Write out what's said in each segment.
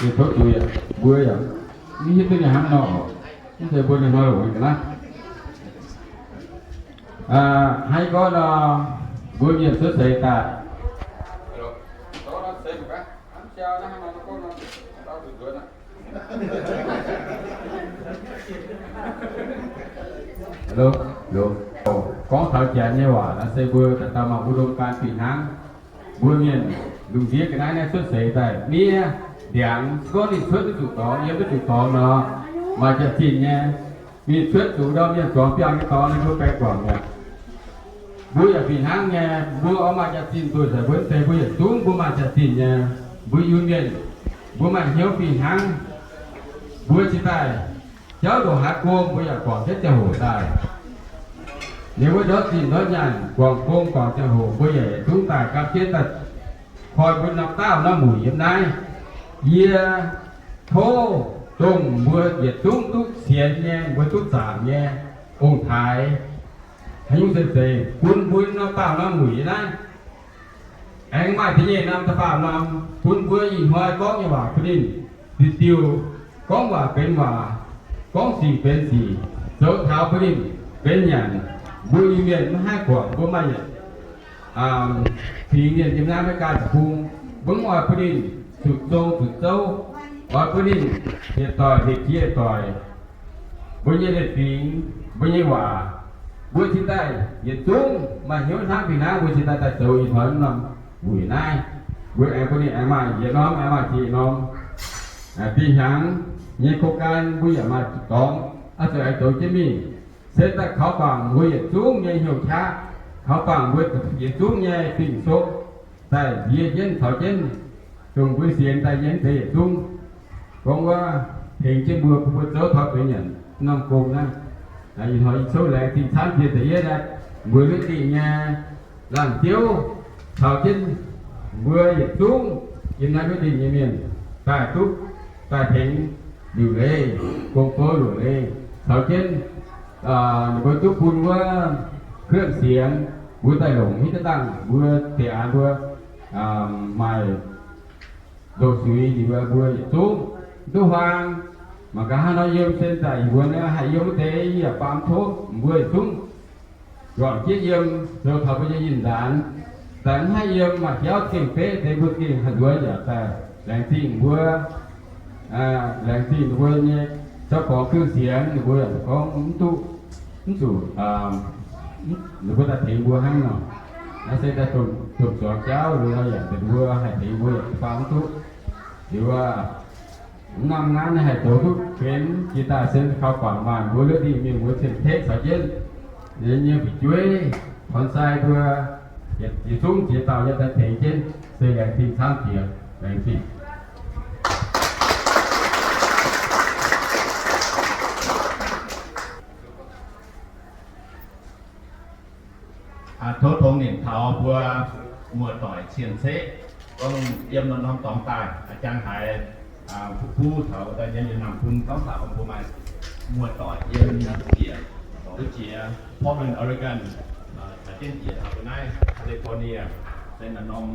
Ninh tov zuqc yaac mbuo yaac mv hiuv duqv ninh hnangv nor, mv zeiz mbuo ninh hnoi longc ga'naaiv. Hnangv gorngv nor, mbuo mienh cuotv seix daaih, gorngv taux janx nyei waac naaiv se mbuo daaih dauh mangc mbuo ndongc ganh fih hnangv. Mbuo mienh lungh ndiev ga'naaiv naaiv cuotv seix daaih, miev, ndiangx, se gorngv ninh cuotv duqv zuqc dorngx, yiem duqv zuqc dorngx nor, maaih jaax-zinh nyei. Ninh cuotv zuqc ndau mienh zuangx biangh nyei dorngx, ninh mbuo baengh guangc mi'aqv. Mbuo yaac fih hnangv nyei, mbuo oix maaih jaax-zinh duqv daaih mbuo deix, mbuo yietc zungv mbuo maaih jaax-zinh nyei. Mbuo Iu-Mienh, mbuo maaih hnyouv fih hnangv. Mbuo cingx daaih jauv ndongc haaix gong mbuo yaac guangc jienv ziangh hoc daaih. Ninh mbuo ndortv zinh ndortv nyaanh guangc gong guangc ziangh hoc, mbuo yaac yietc zungv daaih gapv jienv daaih koi mbuo norm daauh norm wuic yiem naaiv. Yie tov dongh mbuo yietc zungv duqv sienx nyei, mbuo duqv zaangc nyei ong-taaix, haaix nyungc se zeiz bun mbuo norm daauh norm wuic yiem naaiv. Aengx maaih da'nyeic norm da'faam norm, bun mbuo ih hnoi gorngv nyei waac bun ninh diuh diuh, gorngv waac benx waac, gorngv sic benx sic, zoux taux bun ninh benx nyanc. Mbuo Iu-Mienh maiv haih guangc, mbuo maaih yietc fingx mienh yiem naaiv America deic-bung, mbuo mv oix bun ninh zuqc zong zuqc zouv, oix bun ninh yietc doic hec jiex doic. Mbuo nyei leiz-fingx, mbuo nyei waac, mbuo cingx daaih yietc zungv maaih hnyouv hnamv fih hnangv, mbuo cingx daaih daaih zoux ih hnoi norm wuic naaiv. Mbuo aengx bun ninh aengx maaih yietc norm, aengx maaih ziex norm. Fih hnyangx nyei โครงการ mbuo yaac maaih dorngx, aa, zuqc aengx zoux jienv mingh. Se daaih kaux bangc mbuo yietc zungv nyei hnyouv qaqv, kaux bangc mbuo yietc zungv nyei fing-soqv daaih nziex jienv caux jienv, dongh mbuo sienx daaih nyei deix yietc zungv. Gorngv wuov tengx jienv mbuo, bun mbuo zouv taux benx nyanc norm gong naaiv. Ih hnoi yie zouv laengz zingh camv jiex da'yietv aqv, mbuo luov dingh nyei laangh ziouv caux jienv mbuo yietc zungv yiem naaiv luov dingh nyei mienh daaih duqv daaih tengx liuc leiz, gong-bou liuc leiz, caux jienv ninh mbuo duqv bun wuov เครื่องเสียง mbuo daaih longc hitv daaih dangh mbuo deix aanx mbuo maaih loz-suix ninh mbuo, mbuo yietc zungv duqv huaang. Mangc gaax hnangv nor yiem sen daaih mbuo naaiv haih yiem wuov deix yaac baamz tov mbuo yietc zungv juangc jienv yiem zoux taux mbuo nyei yinh nzaanx. Daaih mv haih yiem maaih jauv zingh beqv deix mbuo gengh haih nzuonx yaac daaih laengz zingh mbuo, laengz zingh ninh mbuo nyei caux gorngv เครื่องเสียง ninh mbuo yaac gorngv mv duqv, mv zuqc, ninh mbuo daaih tengx mbuo hnangv nor. Naaiv se daaih domh zuangx jauv nor yaac deix mbuo haih tengx mbuo yaac baamz mv duqv. Liuz aac, mv norm naaiv haih zoux duqv benx jiex daaih se kaux guangc maaih mbuo luov dingh mienh mbuo cien-ceqv caux jienv nyei fu'jueiv, torn sai mbuo, yietc zungv jiex dauh nyei daaih tengx jienv se laengz zingh camv jiex, laengz zingh. Tov tongx nimc taux mbuo muoz-doic cien-ceqv, gorngv yiem norm-norm dorngx daaih, a'jang haiz fuqv buv taux daaih yiem yietc norm bun gorngv taux mbuo maaih muoz-doic yiem njiec, wuov jiex Portland, Oregon, caux jienv jiex taux mbuo naaiv California, se norm-norm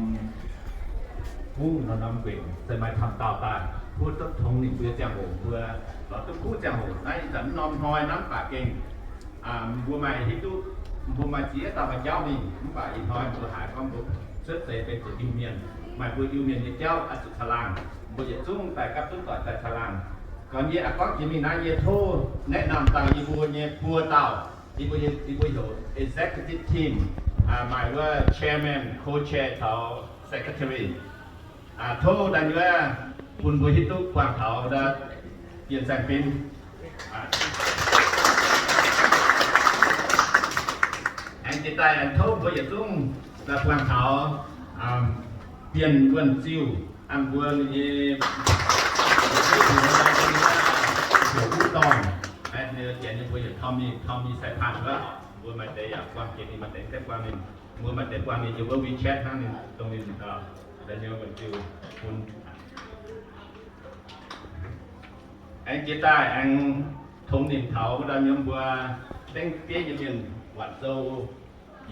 buv norm-norm nquenc se maaih camv dauh daaih. Mbuo duqv tongx ninh mbuo ziangh hoc, mbuo lorz duqv kuv ziangh hoc naaiv, ih zanc mv norm hnoi naaiv mv baac gengh mbuo maaih hiuv duqv, mbuo maaih ziex dauh maaih jauv mingh, mv baac ih hnoi mbuo haiz gorngv mbuo cuotv seix benx zuqc Iu-Mienh, maaih mbuo Iu-Mienh nyei jauv oix zuqc caangh laangh. Mbuo yietc zungv daaih gapv duqv doic daaih caangh laangh. Gorngv yie aqv gorngv jiex mingh naaiv, yie tov แนะนำ dauh yie mbuo nyei buo dauh, yie mbuo, yie mbuo heuc executive team, maaih wuov chairman, co-chair caux secretary. Tov daaih nyuoz bun mbuo hiuv duqv buangh taux Bienh Saeng Fim. Aengx jiex daaih aengx tov mbuo yietc zungv daaih buangh taux Bienh Wuonh Ziuh, an mbuo nyei heuc wuov dorngh, janx nyei mbuo heuc Tommy, Tommy Sai Pan wuov. Mbuo maaih deix yaac buangh jiex ninh, maaih deix mv buangh ninh. Mbuo maaih deix buangh ninh yiem wuov WeChat hnangv, ninh dongh ninh daaih nyei wuonh jiu bun. Aengx jiex daaih aengx tongx nimc taux wuov dauh nyei mbuo dengv bieiv nyei mienh Waanc Zou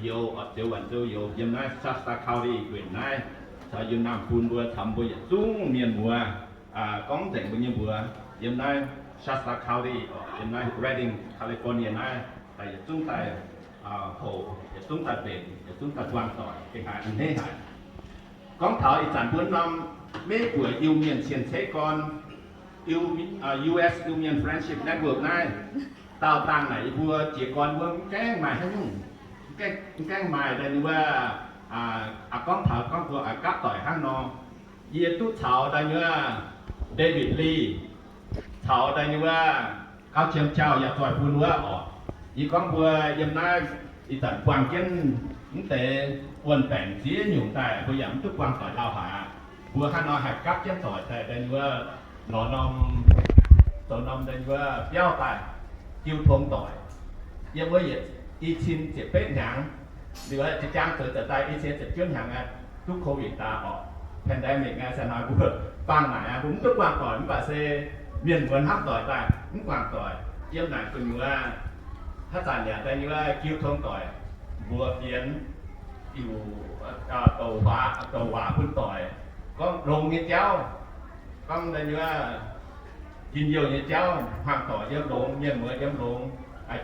Youz, oix zoux Waanc Zou Youz yiem naaiv Shasta County nquenc naaiv, caux yiem naamh bun mbuo caux mbuo yietc zungv mienh muoz. gorngv nzengc mbuo nyei mbuox yiem naaiv Shasta County, yiem naaiv Redding, California naaiv, daaih yietc zungv daaih hoqc, yietc zungv daaih mbenc, yietc zungv daaih buangh doic, gengh haiz a'hneiv haic. Gorngv taux ih zanc mbuo norm Meiv-Guoqv Iu-Mienh cien-ceqv gorn, U S Iu-Mienh Friendship Network naaiv, daauh dangh naaic yie mbuo jiez gorn wuov mv gaengh maaih haaix nyungc, mv gaengh maaih daaih nyei wuov, aa, gorngv taux gorngv mbuo gapv doic hnangv nor. Yie duqv caux daaih nyei wuov David Lee, caux daaih nyei wuov Gauv Jiem Jauh yaac zoih bun wuov oc. Yie gorngv mbuo yiem naaiv ih zanc buangh jienv mv deix wuonh baengc ziex nyungc daaih, mbuo yaac mv duqv buangh doic lauh haic. Mbuo hnangv nor haih gapv jienv doic daaih, daaih nyei wuov lorz norm, zoux norm daaih nyei wuov biauv daaih jiu tong doic. Yiem wuov yietc i cin ziepc betv hnyangx, liuz ziex jaang zoux daaih i cin ziepc juov hnyangx aqv, duqv COVID daaih oc, pandemic aqv, se hnoi mbuo bangh naaic aqv, mbuo mv duqv buangh doic, mv baac se mienh muonz hnamv doic daaih mv buangh doic. Yiem naaic gu'nyuoz haaix zanc yaac daaih nyei wuov jiu tong doic, mbuox fienx, douc waac, douc waac bun doic, gorngv longx nyei jauv, gorngv daaih nyei wuov njien-youh nyei jauv, hmuangx doic yiem longx, mienh muoz yiem longx,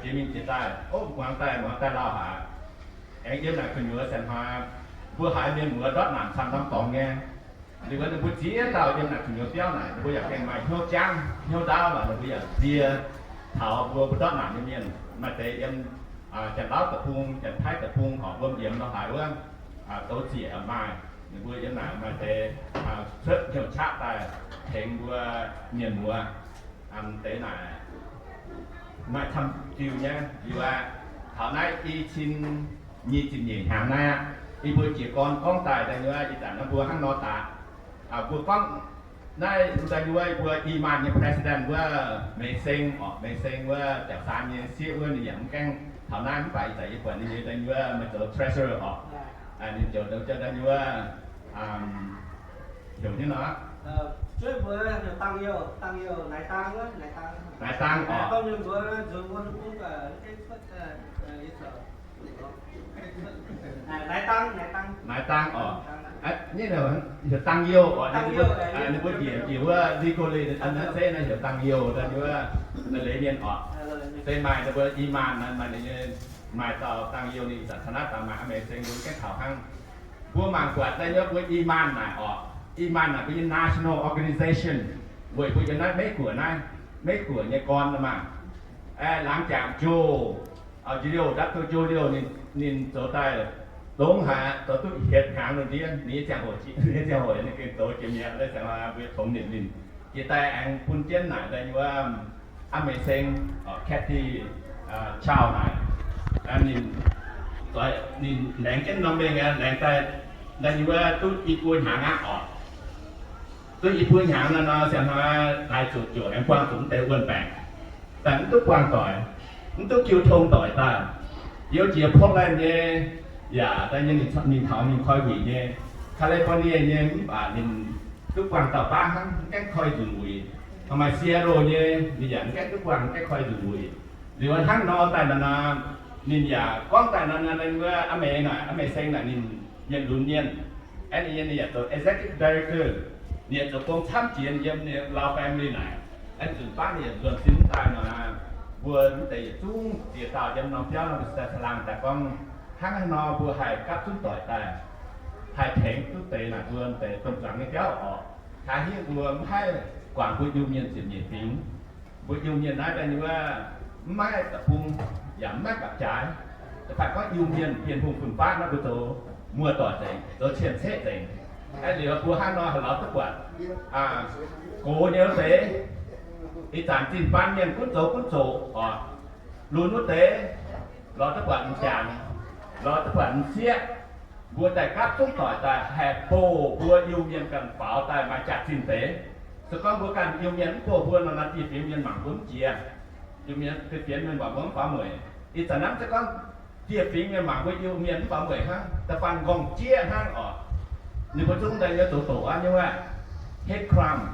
jiex mingh jiex daaih, ov, muangx daaih muangx daaih lauh haic. Aengx yiem naaic gu'nyuoz se hnoi mbuo haiz mienh muoz ndortv naanc camv norm dorngx nyei. Liuz wuov ninh mbuo ziex dauh yiem naaic gu'nyuoz biauv naaic, ninh mbuo yaac gengh maaih hnyouv jangv hnyouv ndaauv, ninh mbuo yaac nzie taux mbuo mbuo ndortv naanc nyei mienh. Maaih deix yiem Janx-Lauv deic-bung, Janx-Taiv deic-bung horpc wuom yiemx nor haiz wuov, zoux ziec maaih. Ninh mbuo yiem naaic maaih deix cuotv hnyouv qaqv daaih tengx mbuo mienh muoz. Deix naaic maaih camv diuh nyei. Liuz aqv, taux naaiv i cin nyic ziepc nyeic hnyangx naaiv aqv, yie mbuo jiez gorn gorngv daaih daaih nyei, ih zanc naaiv mbuo hnangv nor daaih, mbuo gorngv naaiv daaih nyei wuov, yie mbuo i maanh nyei president wuov Meix Seng oc, Meix Seng wuov Janx-Saanx nyei sieqv wuov, ninh yaac mv gaengh taux naaiv, mv baac ih zanc yie buatc ninh nyei daaih nyei wuov meih zoux treasurer oc. Ninh ziouc daaih nyei wuov heuc nyei nor, Naaiv dang oc. Naaiv dang oc. Heuc Dang Youh oc. Ninh mbuo njiec njiec wuov legally se naaiv heuc Dang Youh, daaih wuov leiz mienh oc. Se maaih ninh mbuo i maanh maaih ninh nyei, maaih dauh Dang Youh ninh ih zanc taux naaiv daaih maaih Meix Seng mbuo gaengh taux hnangv. Mbuo mangc buatc daaih nyei mbuo i maanh naaic oc. I maanh naaic mbuo nyei national organization weic mbuo yiem naaiv Meiv-Guoqv naaiv, Meiv-Guoqv nyei gorn maah. Laangz jangx Joe, Joe Liouh, Doctor Joe Liouh, ninh zoux daaih dongh haaix zoux duqv hietc hnyangx lungh ndiev, ninh nyei ziangh hoc, ninh nyei ziangh hoc ninh gengh zoux jiex mi'aqv, mbuo tongx ninh, ninh jiex daaih aengx bun jienv naaic daaih nyei wuov Meix Seng, Kathy Chow naaic, ninh, ninh laengz jienv norm mengh aqv, laengz daaih daaih nyei wuov duqv i buo hnyangx aqv oc. Duqv i buo hnyangx nor, nor siang hnoi laaix zuqc ziouc aengx buangh zuqc mv deix wuonh baengc, daaih mv duqv buangh doic, mv duqv jiu tong doic daaih. Yiem jiex Portland nyei, yaac daaih nyei ninh taux ninh koi wuic nyei, California nyei, mv baac ninh duqv buangh dauh baav hnangv, mv gaengh koi nzunc wuic. Maaih Seattle nyei, ninh yaac mv gaengh duqv buangh, mv gaengh koi nzunc wuic. Liuz hnangv nor daaih nor, ninh yaac gorngv daaih nor, wuov Meix naaic, Meix Seng naaic ninh mienh lunx mienh, aeqv, ninh yaac zoux executive director, ninh yaac zoux gong camv jiex yiem ninh Lao family naaic. Aeqv, nzunc baav ninh yaac nzuonx sin daaih nor, mbuo mv deix yietc zungv ziex dauh yiem norm biauv nor, mbuo se daaih caangh laangh daaih gorngv, hnangv haaix nor mbuo haih gapv zunv doic daaih, haih tengx duqv deix naaic mbuo deix domh zuangx nyei biauv oc. Taaix hingv mbuo mv haih guangc mbuo Iu-Mienh ziepc nyeic fingx. Mbuo Iu-Mienh naaiv daaih nyei wuov, mv maaih deic-bung, yaac mv maaih gapv-jaaix. Da'faanh gorngv Iu-Mienh, Bienh Hungh fun-faqv naaiv mbuo zoux muoz-doic nzengc, zoux cien-ceqv nzengc. Aeqv, liuz mbuo hnangv nor haih lorz duqv buatc gox nyei wuov deix, ih zanc zinh baan mienh gunv zoux gunv zoqc oc. Lunx wuov deix lorz duqv buatc m'jangc, lorz duqv buatc m'sieqv. Mbuo daaih gapv zunv doic daaih haih boh mbuo Iu-Mienh ganh faaux daaih maaih jaax-zinh deix. Se gorngv mbuo ganh Iu-Mienh mv boh mbuo nor, naaiv dieh fingx mienh mangc mbuo mv jiex. Iu-Mienh, dieh fingx mienh mangc mbuo mv faaux mueic. Ih zanc naaiv se gorngv dieh fingx mienh mangc mbuo Iu-Mienh mv faaux mueic hnangv, da'faanh nqorngv jieqv hnangv oc. Ninh mbuo zungv daaih nyei zoux doqc aqv nyei wuov, hate crime.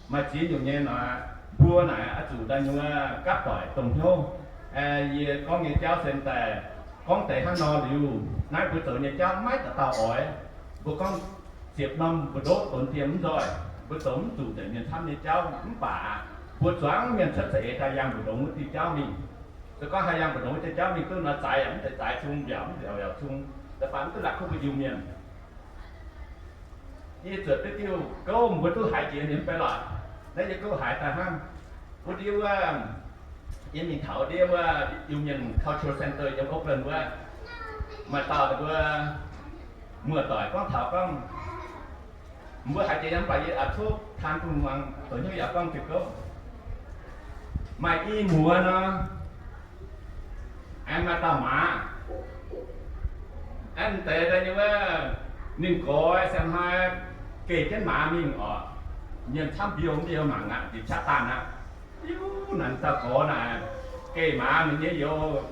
Maaih ziex nyungc nyei nor, mbuo naaic oix zuqc daaih nyei wuov gapv doic dongh hnyouv. Yie gorngv nyei jauv se daaih gorngv deix hnangv nor liuz, naaiv mbuo zoux nyei jauv maiv dauh dauh oix. Mbuo gorngv ziepc norm mbu'ndoqv donx dien mv nzoih. Mbuo zoux mv zuqc nzengc mienh camv nyei jauv mv baac mbuo zuangx mienh cuotv seix daaih yangh mbu'ndongx wuov diuh jauv mingh. Se gorngv haih yangh mbu'ndongx wuov diuh jauv mingh duqv nor, zaaix yaac mv zeiz, zaaix cung mbiaauc mv zeiz, mbiaauc cung, da'faanh mv duqv la'kuqv mbuo Iu-Mienh. Yie zuotc duqv diuh gouv mbuo duqv haiz jiex nyei mv bei lorqc. Naaiv yie gouv haiz daaih hnangv. Wuov ndiev wuov, yie mingh taux ndiev wuov Iu-Mienh Cultural Center yiem Oakland wuov, maaih dauh mbuo muoz-doic gorngv taux gorngv, mbuo haiz jiex nyei mv baac yie a'cuqv taan bun muangx, zoux hnyouv yaac gorngv diuh gouv. Maaih i muoz nor, aengx maaih dauh maaz. Aengx deix daaih nyei wuov, ninh gorx se hnoi geh jienv maaz mingh oc. Mienh camv mbiouh mv baac mangc aqv, njiec qaqv daanh aqv. Diuv naaic dauh gorx naaic, geh maaz ninh nyei youz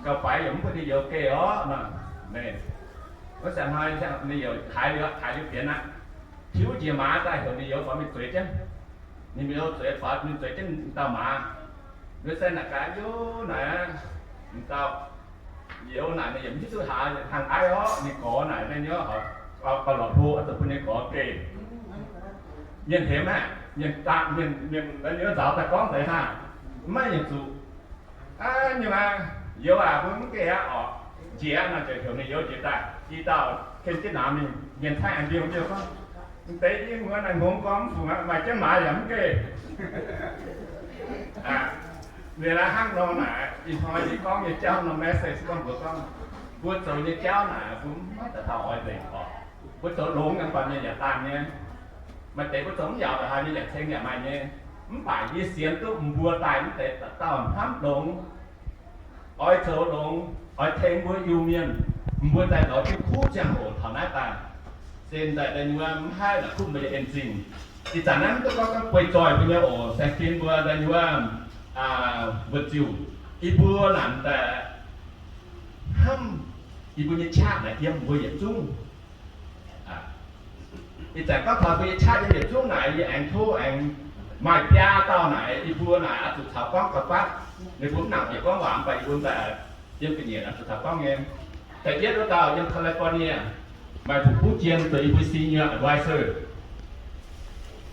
gauh faix, yaac mv bun ninh youz geh orqv nor. Wuov se hnoi ninh youz haiz liuz, haiz liuz fienx aqv. Tiuv njiec maaz daaih heuc ninh youz faaux mingh zueiz jienv. Ninh youz zueiz faaux mingh zueiz jienv dauh maaz. Wuov se naaic gaax, youz naaic, dauh youz naaic ninh yaac mv hiuv duqv haaix, hnangv aiv orqv, ninh gorx naaic, naaiv nyei gauh lorqc hlo, oix zuqc bun ninh gorx geh. Mienh hemx aqv, mienh daanh, mienh, mienh nzaaux daaih gorngv deix hnangv, mv maaih yietc zuqc. Aa, ninh maa, youz aac, mbuo mv geh aqv orqc. Njiec aqv nor, ziouc heuc ninh youz njiec daaih. I dauh ken jienv naamh mingh, mienh taaih aengx mbiouh mbiouh gorngv, deix yie muoz naaic hngongx gorngv mv fungc aqv, maaih jienv maaz yaac mv geh. Ninh naaiv hnangv nor naaic, ih hnoi yie gorngv nyei jauv nor message gorngv mbuox gorngv, mbuo zoux nyei jauv naaic, mbuo mv maaih dauh dauh oix nzengc orqc. Mbuo zoux longx nyei, mv baac mienh yaac daanh nyei. Maaih deix mbuo zoux mv yaauc, da'haaix mienh yaac ceng yaac maaih nyei. Mv baac yie sienx duqv mbuo daaih mv deix dauh dauh hnamv longx, oix zoux longx, oix tengx mbuo Iu-Mienh, mbuo daaih lorz jienv kuv ziangh hoc taux naaiv daaih, se daaih deix nyei wuov mv haih la'kuqv mbuo nyei en-zingh. Ih zanc naaiv mv duqv gorngv gorngv bueix zoih mbuo nyei oc, saeng-fim mbuo daaih nyei wuov, mbuo ziouc, yie mbuo naaic daaih hnamv yie mbuo nyei qaqv naaic yiem mbuo yietc zungv. Ih zanc gorngv taux mbuo nyei qaqv yiem yietc zungv naaic, yie aengx tov aengx maaih biaa dauh naaic, yie mbuo naaic oix zuqc caux gorngv ga'fatv. Ninh mbuo mv nangc bieqc gorngv waac, mv baac yie mbuo daaih yiem ga'nyiec oix zuqc caux gorngv nyei. Da'yietv wuov dauh yiem California, maaih fu'juv jien zoux yie mbuo senior advisor.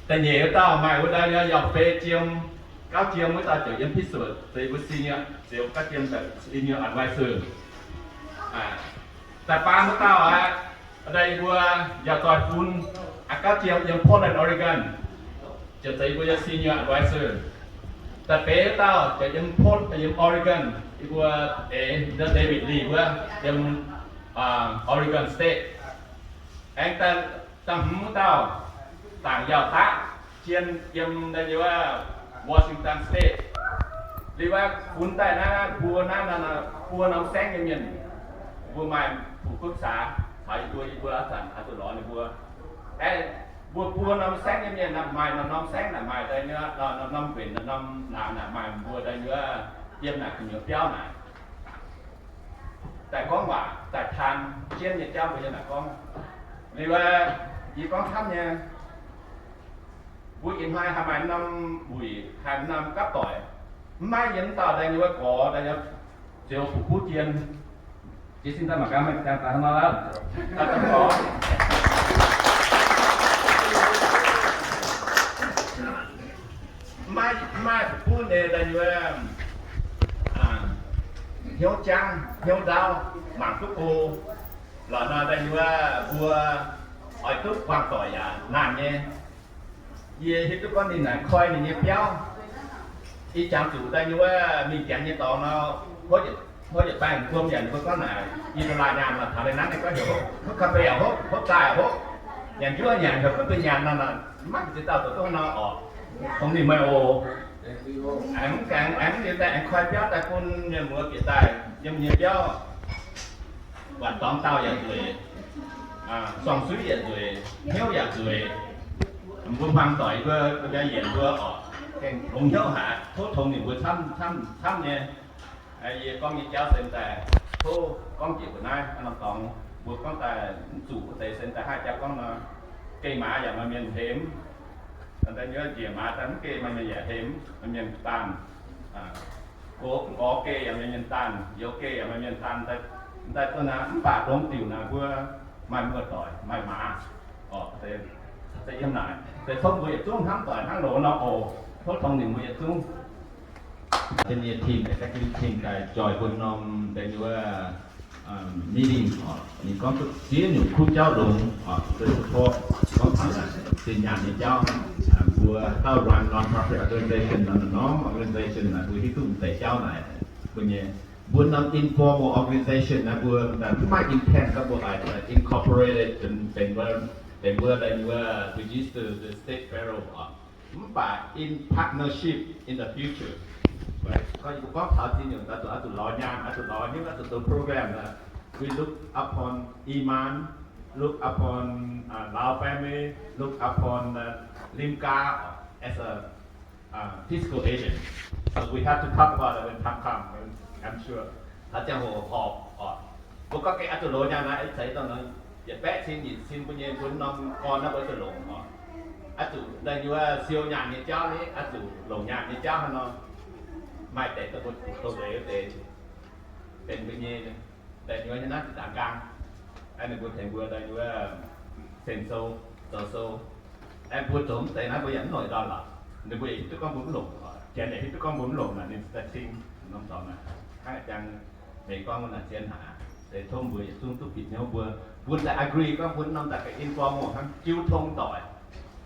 Da'nyeic wuov dauh maaih wuov dauh nyei Yauh Fei Jiem, Gauv Jiem wuov dauh ziouc yiem Pittsburgh zoux yie mbuo senior, ziouc Gauv Jiem senior advisor. Da'faam wuov dauh aqv, daaih yie mbuo yaac doic fun, aa, Gauv Jiem yiem Portland, Oregon, ziouc zoux yie mbuo nyei senior advisor. Da'feix wuov dauh ziouc yiem Port-, yiem Oregon, yie mbuo eix David Lee wuov yiem Oregon State. Aengx da'hmz wuov dauh, zaangc Yauh Daqv Jien, yiem daaih nyei wuov Washington State. Liuz wuov funx daaih naaiv mbuo naaiv buo norm saengv nyei mienh, mbuo maaih fu'kuv saax caux yie mbuo, yie mbuo ih zanc oix zuqc lorz ninh mbuo. Aeqv, mbuo buo norm saengv nyei mienh maaih norm-norm saengv naaic, maaih daaih nyei norm-norm mbenc, norm-norm laangz naaic, maaih mbuo daaih nyei wuov yiem naaic gu'nyuoz biauv naaic daaih gorngv waac, daaih taan jienv nyei jauv mbuo yiem naaic gorngv. Liuz wuov, yie gorngv camv nyei, mbuo ih hnoi haih maaih norm wuic, haih norm gapv doic, mv maaih yiem dauh daaih nyei wuov gorx daaih nyei ziouc fu'kuv jien. Jiez sin daaih mangc gaax, maiv ziangx daaih hnangv nor aqv. Daaih gorngv, mv maaih, mv maaih fu'kuv nyei daaih nyei wuov, hnyouv jangv hnyouv ndaauv, mangc duqv go lorqc nor, daaih nyei wuov mbuo oix duqv buangh doic yaac naanh nyei. Yie hiuv duqv gorngv ninh naaic koi ninh nyei biauv. Ih jangx zuqc daaih nyei wuov mingh janx nyei dorngx nor, hov yietc baengh wuom yaac ninh mbuo gorngv naaic, yie la'laanh nyaanh nor, taux leiz nanv ninh gorngv heuc hopv, hopv ga'fei aac hopv, hopv daaih aac hopv, nyanc njuov nyanc heuc gunv deix nyanc nor, maiv ziex dauh zoux duqv nor orqc. Hngongx ninh meih oc. Aengx mv gaengh aengx liuz daaih aengx koi biauv daaih bun mienh muoz bieqc daaih yiem nyei biauv. Buatc dorngx dauh yaac nzueic, sorng-suiv yaac nzueic, hnyouv yaac nzueic. Mbuo hmuangx doic mbuo, mbuo jaa yienc mbuo orqc, gengh longx hnyouv haic, tov tongx ninh mbuo camv, camv, camv nyei. Yie gorngv nyei jauv se daaih tov gorngv jiex mbuo naaiv norm dorngx, mbuo gorngv daaih mv zuqc wuov deix se daaih haih jauv gorngv nor, geh maaz yaac maaih mienh hemx. Daaih nyei njiec maaz daaih mv geh maaih mienh yaac hemx, maaih mienh daanh. Gox gorx geh yaac maaih mienh daanh, youz geh yaac maaih mienh daanh. Daaih duqv naaiv mv baac longx diuc naaic mbuo maaih muoz-doic maaih maaz orqc. Caux se yiem naaic, se tov mbuo yietc zungv hnamv doic hnangv loz nor oc. Tov tongx ninh mbuo yietc zungv. Da'nyeic team, executive team daaih join mbuo norm da'nyeic wuov meeting oc. Ninh gorngv duqv ziex nyungc kuv jauv longx oc. Se tov gorngv taux zinh nyaanh nyei jauv, mbuo dauh run non-profit organization, norm organization naaic mbuo hiuv duqv deix jauv naaic, mbuo nyei, mbuo norm informal organization naaic mbuo mv maaih intent gorngv mbuo oix incorporated benx wuov, benx wuov da'nyeic wuov register the state federal oc. Mv baac in partnership in the future. Gorngv yie mbuo gorngv taux zinh nyungc oix zuqc, oix zuqc lorz nyaanh, oix zuqc lorz hnyouv, oix zuqc zoux program, we look upon Iman, look upon Lao family, look upon Limca as a physical agent. So we have to talk about it when time comes, I'm sure. Taux ziangh hoc horpc oc. Mbuo gorngv gengh oix zuqc longx nyaanh naaiv, ih zanc dongh yietc baeqv cin nyeic cin mbuo nyei mbuo norm gorn naaiv mbuo zuqc longc oc. Oix zuqc da'nyeic wuov siou nyaanh nyei jauv ni, oix zuqc longc nyaanh nyei jauv hnangv nor, maaih deix dongh mbuo doz-leiz wuov deix benx mbuo nyei da'nyeic wuov nyei naaiv zinh ndaangc nqaang. Ninh mbuo tengx mbuo da'nyeic wuov sen sou, zoux sou. Aengx mbuo zoux mv zeiz naaiv mbuo yaac mv longc ndorn lorqc. Ninh mbuo yaac hiuv duqv gorngv mbuo mv longc oc. Janx yaac hiuv duqv gorngv mbuo mv longc naaic, ninh daaih cing norm dorngx naaic. Hnangv jang meix gorngv naaic zien haic, se tov mbuo yietc zungv duqv bieqc hnyouv mbuo, mbuo daaih agree gorngv mbuo norm daaih ga'in formal hnangv jiu tong doic,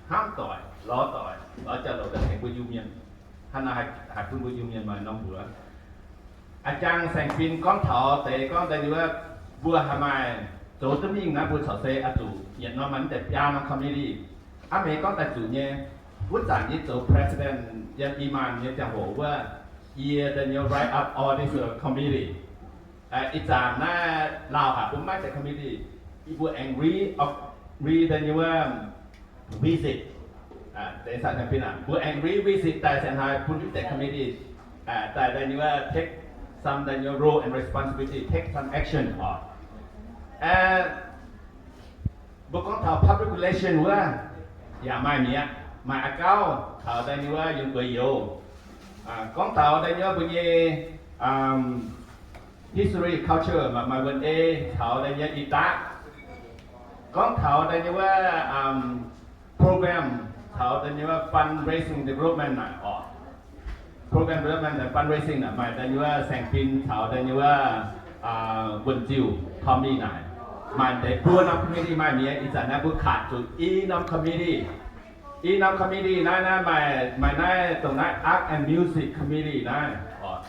hnamv doic, lorz doic, lorz jauv-louc daaih tengx mbuo Iu-Mienh. Hnangv naaiv haih bun mbuo Iu-Mienh maaih norm mbuox. A'jang saeng-fim gorngv taux deix gorngv deix wuov, mbuo haih maaih zoux duqv mingh naaiv mbuo corc se oix zuqc yietc norm maaih mv deix biaa norm committee. Aav meix gorngv daaih zuqc nyei, wuov zanc yie zoux president yiem Iman nyei ziangh hoc wuov, yie da'nyeic write up all this committee. Ih zanc naaiv Laauh haic mbuo maiv zeiz committee, yie mbuo aengx re, re da'nyeic wuov visit. Deix saeng-fim mbuo aengx revisit daaih se haaix bun mv deix committee daaih da'nyeic wuov take some da'nyeic wuov role and responsibility, take some action oc. Mbuo gorngv taux public relation wuov, yaac maaih mi'aqv. Maaih a'gauv taux da'nyeic wuov yiem gueix youz. Gorngv taux da'nyeic wuov mbuo nyei history culture maaih, maaih wuonh ei taux da'nyeic wuov ih daqv. Gorngv taux da'nyeic wuov program taux da'nyeic wuov fundraising development naaic oc. Program development and fundraising naaic maaih da'nyeic wuov saeng-fim taux da'nyeic wuov wuonh ziuh Tommy naaic. Maaih deix buo norm committee maaih mi'aqv. Ih zanc naaiv mbuo kaac zuqc i norm committee. I norm committee naaiv, naaiv maaih, maaih naaiv dongh naaiv art and music committee naaiv oc.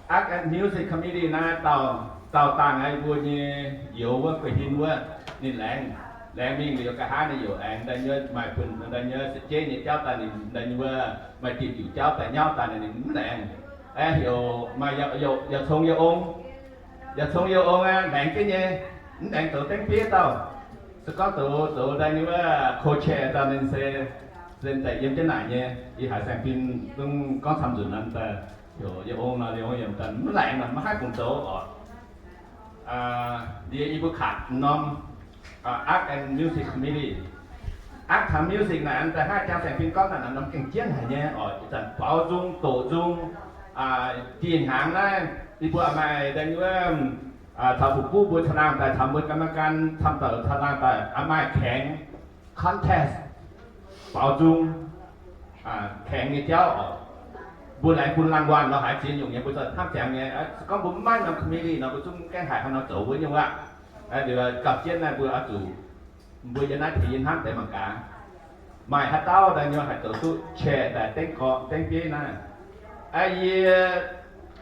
Art and music committee naaiv dauh, dauh dangh aqv, mbuo nyei youz wuov, guei hin wuov, ninh laengz, laengz mingh liuz, nqa'haav ninh youc aengx da'nyeic maaih bun da'nyeic se jeiv nyei jauv daaih, ninh da'nyeic wuov maaih diuh diuc jauv daaih nyauv daaih, ninh mv laengz. Aeqv, heuc maaih yaac cong yie ong, yaac cong yie ong aqv, laengz jienv nyei, mv laengz zoux dengv bieiv dauh. Se gorngv zoux, zoux da'nyeic wuov co-chair dauh ninh se, se daaih yiem jienv naaic nyei. Ih haiz saeng-fim zungv gorngv camv nzunc nor daaih, heuc yie ong nor, yie ong yiem daaih mv laengz nor, maiv haih bungx zoux oc. Ndie yie mbuo kaac norm art and music committee. Art and music naaic daaih hnangv jang saeng-fim gorngv naaic, norm gengh jienv haic nyei oc. Ih zanc faaux nzung, doqc nzung, dieh hnyangx naaiv, yie mbuo maaih da'nyeic wuov caux fu'juv mbuo caangh laangh daaih, caux mbuo กรรมการ camv dauh caangh laangh daaih, maaih kaengx contest faaux nzung, kaengx nyei jauv oc. Mbuo laengz bun รางวัล nor haaix ziex nyungc nyei, mbuo zoux hnamv ziangx nyei. Se gorngv mbuo maiv norm committee nor, mbuo zungv mv gaengh haiz haaix nor zoux wuov nyungc aqv. Liuz gauh jienv naaiv mbuo oix zuqc, mbuo yiem naaiv tengx yie hnamv deix mangc gaax, maaih haaix dauh da'nyeic haih zoux duqv chair daaih dengv gorqv dengv bieiv naaiv. Yie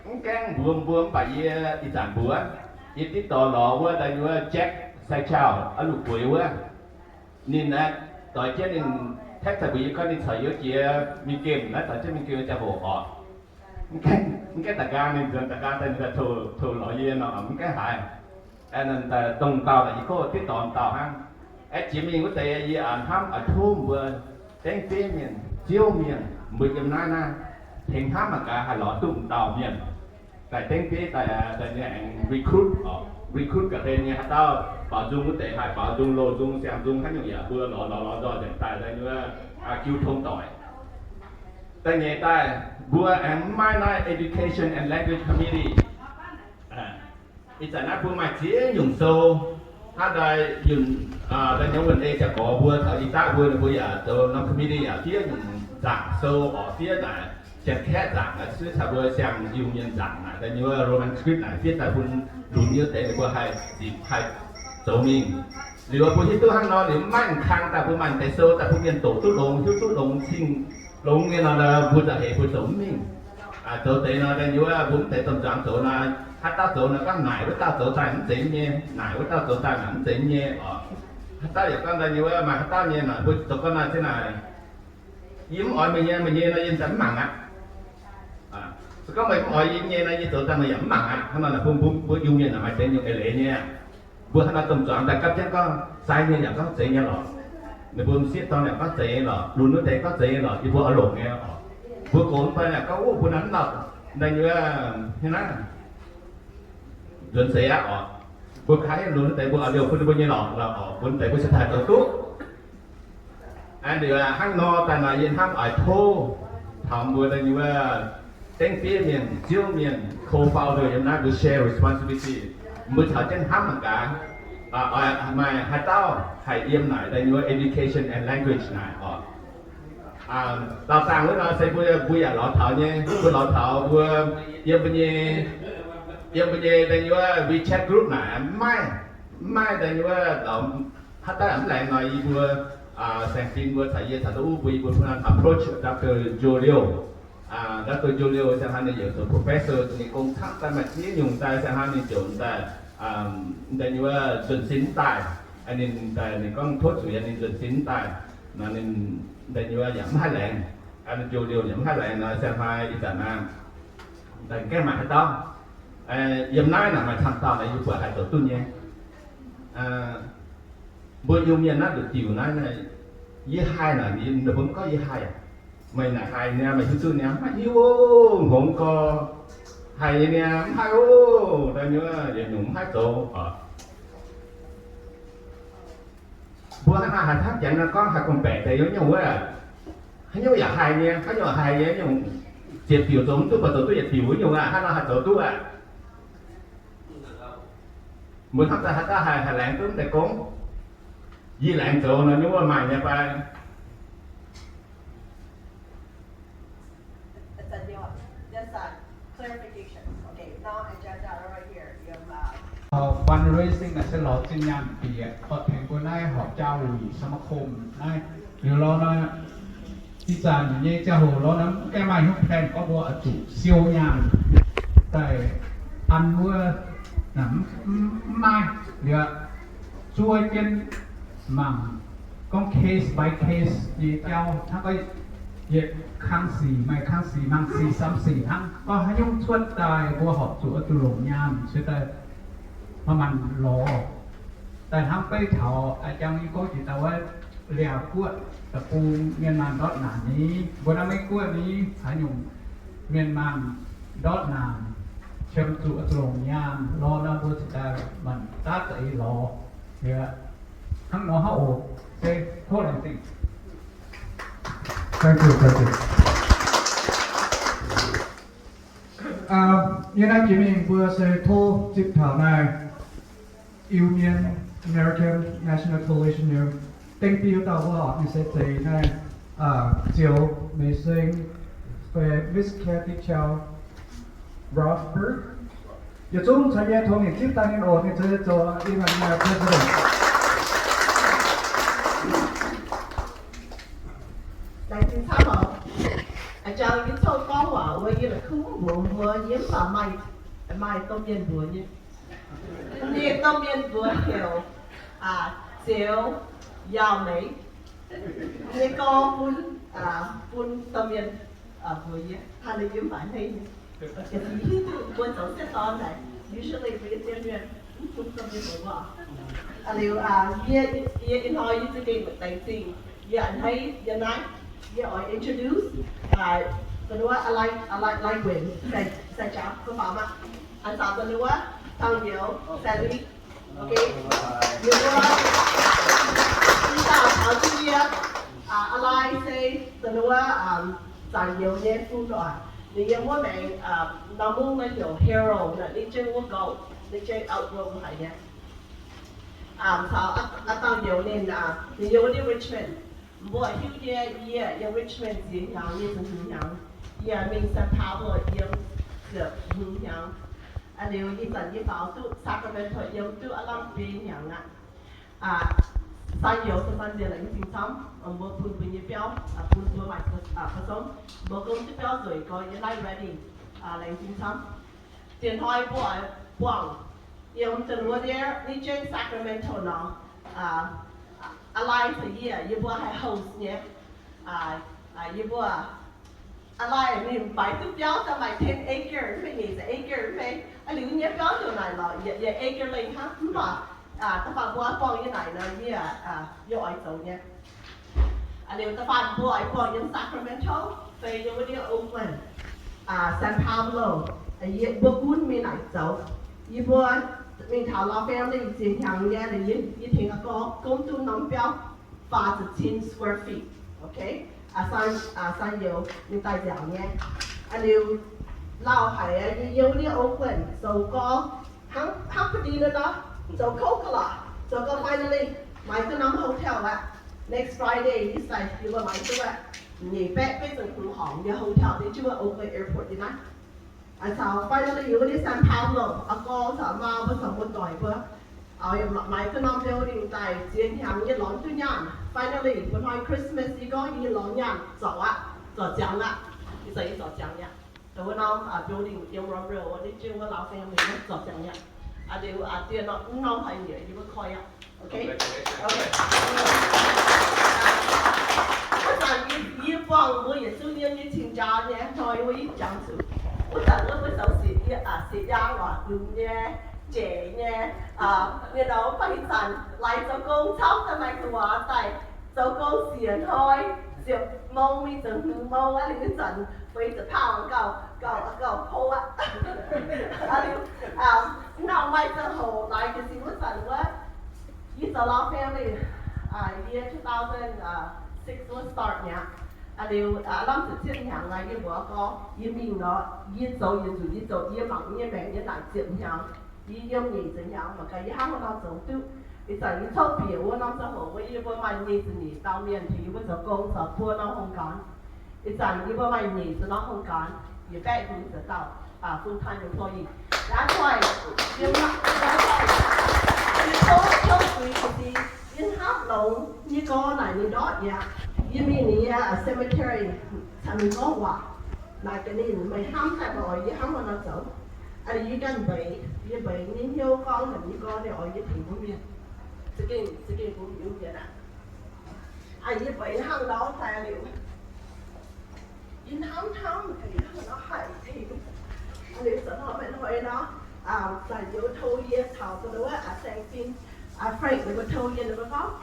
mv gaengh mbuox mbuo, mv baac yie ih zanc mbuox, yie dipv dorh lorz wuov da'nyeic wuov Jack Saichau, a'luc bueix wuov. Ninh aeqv, doix jienv ninh text daaih mbuox yie gorngv ninh corc youh jiex mingh gemh naaiv, doix jienv mingh gemh ziangh hoc oc. Mv gaengh da'nqaang, ninh nzuonx da'nqaang daaih, ninh daaih tov lorz yie nor, mv gaengh haaix. Dongh dauh naaic yie gorngv dipv dorh dauh hnangv. Aeqv, jiex mingh wuov deix yie hnamv a'tumv mbuo dengv bieiv mienh, Ziouv mienh, mbuo yiem naaiv naaiv, tengx hnamv mangc gaax haih lorz duqv dauh mienh daaih dengv bieiv daaih, daaih nyei aengx recruit oc, recruit ga'hlen nyei haaix dauh baaux nzung wuov deix haih baaux nzung, loz nzung, siang nzung, haaix nyungc yaac mbuo lorz lorz lorz nzoih nzengc daaih, daaih nyei jiu tong doic. Da'nyeic daaih, mbuo aengx mv maaih naaiv Education and Language Committee. Ih zanc naaiv mbuo maaih ziex nyungc sou, Hnangv naaiv yunh, naaiv nyungc wuonh ei ziangh gorx mbuo taux i daqv mbuo, ninh mbuo yaac zoux norm committee yaac fiev nyungc nzaangc sou oc, fiev naaic siang-kaeqv nzaangc, fiev caux mbuo siang-Iu-Mienh nzaangc naaic, da'nyeic wuov Roman script naaic fiev daaih bun lunx nyei deix ninh mbuo haih zipc haih zoux mingh. Liuz mbuo hiuv duqv hnangv nor liuz, maiv m'kang daaih mbuo maaih deix sou daaih bun mienh doqc duqv longx, hiuv duqv longx, cing longx nyei nor, mbuo za'heix mbuo zoux mv mingh. Zoux deix nor, da'nyeic wuov mbuo mv deix domh zuangx zoux nor, haaix dauh zoux nor gorngv naaic wuov dauh zoux daaih mv zeiz nyei, naaic wuov dauh zoux daaih naaic mv zeiz nyei oc. Haaix dauh yaac gorngv da'nyeic wuov maaih haaix dauh nyei nor, mbuo zoux gorngv naaic ziex naaic, yie mv oix meih nyei, meih nyei nor yie za'gengh mv mangc aqv. Se gorngv meih mv oix yie nyei nor, yie zoux daaih meih yaac mv mangc aqv. Hnangv nor naaic bun mbuo, mbuo Iu-Mienh naaic maaih deix nyungc eix leiz nyei. Mbuo hnangv naaiv domh zuangx daaih gapv jienv gorngv sai nyei yaac gorngv zeiz nyei lorqc. Ninh mbuo m'sieqv dorn yaac gorngv zeiz lorqc, lunx wuov deix gorngv zeiz nyei lorqc, yie mbuo oix longc nyei oc. Mbuo gox mv baac yaac gorngv wuov mbuo naaiv mv lauh, da'nyeic wuov hnangv naaiv nzuonx seix aqv oc. Mbuo kaav lunx wuov deix mbuo oix liouh bun ninh mbuo nyei lorqc, lorqc oc, bun deix mbuo cingx daaih zoux duqv. Hnangv nor daaih nor yie hnamv oix tov taux mbuo da'nyeic wuov dengv fiev mienh, ziouv mienh, co-founder yiem naaiv mbuo share responsibility. Mbuo caux jienv hnamv mangc gaax, maaih haaix dauh haih yiem naaic da'nyeic wuov education and language naaic oc. Daauh zaangh wuov nor se mbuo, mbuo yaac lorz taux nyei, mbuo lorz taux mbuo yiem mbuo nyei, yiem mbuo nyei da'nyeic wuov WeChat group naaic mv maaih, mv maaih da'nyeic wuov haaix dauh mv laengz nor, yie mbuo saeng-fim mbuo caux yie caux duqv wuov mbuo, yie mbuo approach Doctor Joe Liu. Doctor Joe Liu se hnangv ninh yaac zoux professor, ninh gong camv daaih maaih ziex nyungc daaih se hnangv ninh ziouc daaih, da'nyeic wuov nzuonx sin mv daaih. Ninh daaih ninh gorngv tov zuqc yaac ninh nzuonx sin mv daaih nor, ninh da'nyeic wuov yaac mv haih laengz. Joe Liu yaac mv haih laengz nor, se hnangv ih zanc naaiv daaih gaengh maaih haaix dauh yiem naaiv naaic maaih camv dauh naaic yie buatc haih zoux duqv nyei. Mbuo Iu-Mienh naaiv nduqc diuc naaiv, yie haih naaic, ninh mbuo mv gorngv yie haih. Meih naaic haih niaa, meih hiuv duqv niaa, maiv hiuv oc, hngongx gorx. Haih nyei niaa, mv haih oc, da'nyeic wuov yietc nyungc mv haih zoux oc. Mbuo hnangv naaic haaix hnangv janx nor gorngv haih gorngv-baeqc deix nyungc wuov, haaix nyungc yaac haih nyei, haaix nyungc haih nyei, nyungc ziepc diuc zoux mv duqv, baac zoux duqv yietc diuc wuov nyungc aqv, hnangv nor haih zoux duqv aqv. Mbuo hnamv daaih haaix dauh haih, haih laengz duqv mv deix gong? Yie laengz zoux nor, nyungc wuov maaih nyei fai? Fundraising naaic se lorz zinh nyaanh bieqc, oix tengx mbuo naaiv horpc jaa wuic สมาคม naaiv. Liuz lorz nor, ih zanc nyei ziangh hoc lorz nor, mv gaengh maaih hnyouv plan gorngv mbuo oix zuqc siou nyaanh daaih an wuov, mv maaih. Liuz zuov jienv mangc, gorngv case by case nyei jauv hnangv, gorngv yietc kang sic, maaih kang sic, mangc sic, samx sic hnangv, gorngv haaix nyungc cuotv daaih mbuo horpc zuqc oix zuqc longc nyaanh se daaih maaih maanh lorz. Daaih hnangv beiv taux a'jang yie gorngv jiex daaih wuov, Liaauc Guoqv deic-bung mienh maanh ndortv naanc ni, mbuo naaiv Meiv Guoqv ni, haaix nyungc mienh maanh ndortv naanc, qiemx zuqc oix zuqc longc nyaanh lorz nor, mbuo cingx daaih maanh daav deix lorz. Hnangv nor hnangv oc. Se tov laengz zingh. Thank you, thank you. Yiem naaiv jiex mingh mbuo se tov zipv taux naaiv Iu Mien American National Coalition nyei dengv biu dauh wuov, ninh se zeiz naaiv Zioux Meiv Seng fai Miss Kathy Chow Rosberg. Yietc zungv caux yie tongx ninh zipv daaih ninh oc, ninh caux yie zoux Iu Mien president. Laengz zingh camv oc. A'jang yie cong gorngv waac wuov, yie la'kuqv mbuox mbuo, yie mv baac maaih, maaih domh mienh mbuox nyei. Ninh domh mienh mbuox heuc Zioux Yaauh Meiv. Ninh gorngv bun, bun domh mienh mbuox yie, hnangv naaic yie mv baac hneiv nyei. Mbuo zoux sieqv dorn naaic, usually mbuo yietc zungv mienh mv bun domh mienh mbuox. Liuz yie, yie ih hnoi yie za'gengh laengz zingh, yie a'hneiv yiem naaiv, yie oix introduce da'nuov Lai, Lai Guenc, sai jaax mv baac aqv. An zaangc da'nuov Zaangc Youz Sally. Okay. Ninh mbuo, ih zanc taux yie, Lai se da'nuov Zaangc Youz nyei fun oc. Ninh yiem wuov maengx, norm mungv naaiv heuc Harold naaic, ninh jienv wuov gouv, ninh jienv outgrow haic nyei. Caux a'dauh youz ninh, ninh yiem wuov ndiev Richmond. Mbuo hiuv nyei, yie yiem Richmond ziex hnyangx, yie zuqc hmz hnyangx. Yie mingh San Pablo yiem ziepc hmz hnyangx. Aa liuz ih zanc yie faaux duqv Sacramento yiem duqv aav lamh biei hnyangx aqv. San youz, san nziex laengz zingh camv, mbuo bun mbuo nyei biauv, bun mbuo maaih, mbuo gomv duqv biauv nzueic gorx yie naaiv ready. Laengz zingh camv. Diex hnoi mbuo buangh yiem da'luoqc ndiev, ni jeiv Sacramento nor, a'laaih za'yie, yie mbuo haih host nyei. Yie mbuo a'laaih ninh mbaix duqv biauv daaih maaih ten acre, mv baac nyeic ziepc acre mv bei. Aa liuz nyei biauv ziouc naaic lorqc, yietc acre lengh hnangv. Mv baac da'faanh mbuo buangh yie naaic nor, yie, yie oix zoux nyei. Aa liuz da'faanh mbuo oix buangh yiem Sacramento fai yiem wuov ndiev Oakland, San Pablo, yie mbuo gunv mingh naaic zoux. Yie mbuo mingh taux Los Angeles ziex hnyangx nyei, yie tengx a'gorx gomv duqv norm biauv faah ziepc cin square feet. Okay, san youz ninh daaih nziaauc nyei. Aa liuz lauh haic, yie yiem wuov ndiev Oakland zoux gorx hnangv ba'di nor, zoux kouv ga'lorqc, zoux gorx finally maaiz duqv norm hotel aqv. Next Friday yie sai, yie mbuo maaiz duqv aqv. Nyeic baeqv betv ziepc hmz horngc nyei hotel, yiem jienv wuov Oakland Airport nyei naaiv. Aa, caux finally yiem wuov ndiev San Pablo, a'gorx caux maa mbuo caux mbuo doic mbuo maaiz duqv norm building daaih ziex hnyangx nyei lorngx duqv nyaanh. Finally, mbuo hnoi Christmas yie gorngv yie lorngx nyaanh zorc aqv, zorc ziangx aqv. Ih zanc yie zorc ziangx aqv. Dongh wuov norm building yiem Romeau wuov, ni jienv wuov Lao family zorc ziangx aqv. Aa liuz dieh norm haaix nyungc yie mbuo koi aqv. Okay. Wuov zanc yie buangh mbuo yietc zungv yiem nyei cing-jaa nyei hnoi wuov, yie jangx zuqc wuov zanc wuov mbuo zoux sieqv, sieqv yaang waac lunx nyei, jeic nyei, mienh nor wuov baac ih zanc laaix zoux gong camv daaih maaih gu'nguaaz daaih zoux gong siec hnoi, ziepc mong mingh ziepc hmz mong aqv. Liuz ih zanc feix ziepc paauh gauh, gauh, gauh kouv aqv. Liuz, nor maaih ziangh hoc laaix ga'sie wuov zanc wuov, yie zoux Lao family, yie two thousand six wuov start mi'aqv. Liuz lamh ziepc cietv hnyangx laaix yie mbuox gorx yie mingh nor, yie zoux yietc nzunc yie zoux, yie mangc yie maengc nyei naaic ziepc hnyangx. Yie yiem nyeic ziepc hnyangx mangc gaax yie hnangv haaix nor zoux duqv. Ih zanc yie tov bieqc wuov norm ziangh hoc wuov, yie mbuo maaih nyeic ziepc nyeic dauh mienh tengx yie mbuo zoux gong, zoux buo norm โครงการ. Ih zanc yie mbuo maaih nyeic ziepc norm โครงการ, yietc baeqv hmz ziepc dauh full time employee. Naaiv zoih yie, naaiv zoih yie tov, tov zuiz ga'sie, yie hnamv longx nyei gorx naaic ninh ndortv yie aqv. Yie mingh ninh nyei cemetery caux ninh gorngv waac, naaic gaax ninh, meih hnamv daaih meih oix yie hnangv haaix nor zoux. Aa, yie ganh mbeix, yie mbeix nyei hnyouv gorngv heuc yie gorngv ninh oix yie tengx mbuo mienh, za'gengh, za'gengh mbuo mienh aqv. Aa, yie mbeix hnangv nor daaih liuz, yie hnamv hnamv, yie hnamv nor haih tengx. Aa, liuz zanc hnoi meih hnoi nor, zanc youz tov yie caux da'nor wuov Saeng Fin, Frank ninh mbuo tov yie, ninh mbuo gorngv,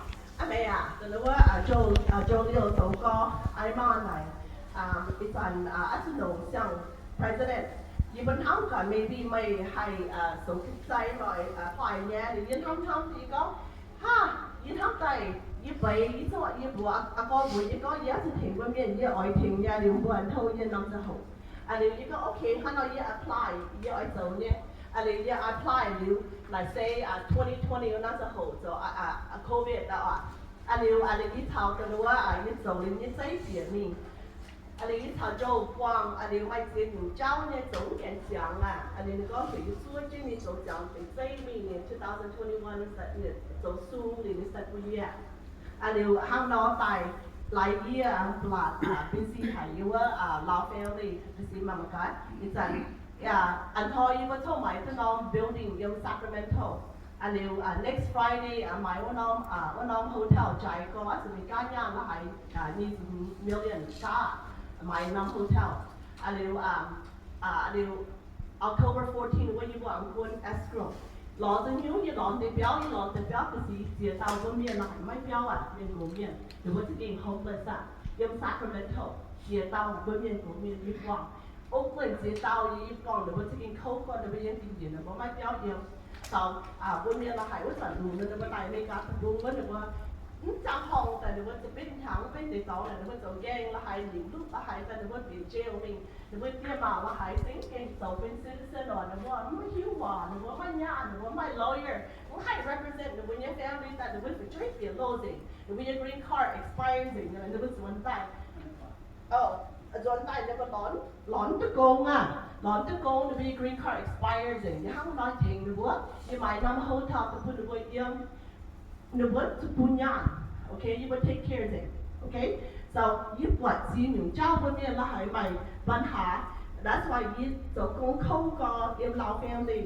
aa, meih aac, da'nor wuov Joe, Joe Liu zoux gorx, Iman naaic, ih zanc aqv zuqc nongc siang president. Yie mbuo hnamv gaax maybe meih haih zoux gitv sai loi, apply nyei. Liuz yie hnamv hnamv yie gorngv, haa, yie hnamv daaih yie mbeix, yie zungv, yie mbuox a'gorx mbuox yie gorngv yie oix zuqc tengx mbuo mienh, yie oix tengx nyei. Liuz mbuo tov yie norm ziangh hoc. Aa, liuz yie gorngv okay, hnangv nor yie apply, yie oix zoux nyei. Aa, liuz yie apply liuz naaic se twenty twenty wuov norm ziangh hoc zoux COVID daaih aqv. Aa, liuz, aa, liuz yie caux da'nor wuov, yie zoux liuz nyei zeiv bieqc mingh. Aa, liuz yie caux Joe buangh, aa, liuz maaih ziex nyungc jauv nyei zoux mv gaengh ziangx aqv. Aa, liuz ninh gorngv heuc yie zuov jienv mingh zoux ziangx deix zeiv mingh. Ninh two thousand twenty-one zoux sung liuz ninh sai bun yie. Aa, liuz hnangv nor daaih laaix yie blatc, busy haic yie wuov Lao family, busy mangc gaax ih zanc. Aa, hnoi yie mbuo tov maaiz duqv norm building yiem Sacramento. Aa, liuz next Friday maaiz wuov norm, wuov norm hotel jaaix gorx, zuqc mingh gaanv nyaanh la'haiz nyic ziepc million jaax, maaiz norm hotel. Aa, liuz, aa, liuz October fourteen wuov yie mbuo aengx gunv escrow. Lorz za'nyungc yie lorz deix biauv, yie lorz deix biauv ga'sie ziex dauh mbuo mienh la'haiz maiv biauv aqv, mienh gox mienh, ninh mbuo za'gengh homeless aqv. Yiem Sacramento ziex dauh mbuo mienh gox mienh yie buangh. Oakland ziex dauh yie buangh, ninh mbuo za'gengh kouv gorx, ninh mbuo yiem ga'nyiec, ninh mbuo maiv biauv yiem. Caux mbuo mienh la'haiz wuov zanc lungh ninh mbuo daaih America deic-bung wuov, ninh mbuo Mv ziangh horngh daaih ninh mbuo za'gengh hnyangx benx deix dorngx naaic, ninh mbuo zoux nqaeng la'haaix, lingc luqv la'haaix, daaih ninh mbuo bieqc jail mingh, ninh mbuo diex maac la'haaix za'gengh zoux benx citizen orqc, ninh mbuo mv hiuv waac, ninh mbuo maiv nyaanh, ninh mbuo maiv lawyer, mv haih represent ninh mbuo nyei family daaih, ninh mbuo fu'jueiv bieqc loh nzengc, ninh mbuo nyei green card expire nzengc, ninh mbuo nzuonx daaih. Nzuonx daaih ninh mbuo lorz, lorz duqv gong aqv, lorz duqv gong, ninh mbuo nyei green card expire nzengc, yie hnangv nor tengx ninh mbuo, yie maaiz norm hotel daaih bun ninh mbuo yiem, ninh mbuo zuqc bun nyaanh. Okay, yie mbuo take care nzengc. Okay, so yie buatc ziex nyungc jauv mbuo mienh la'haaix maaih ปัญหา. That's why yie zoux gong kouv gorx yiem Lao family.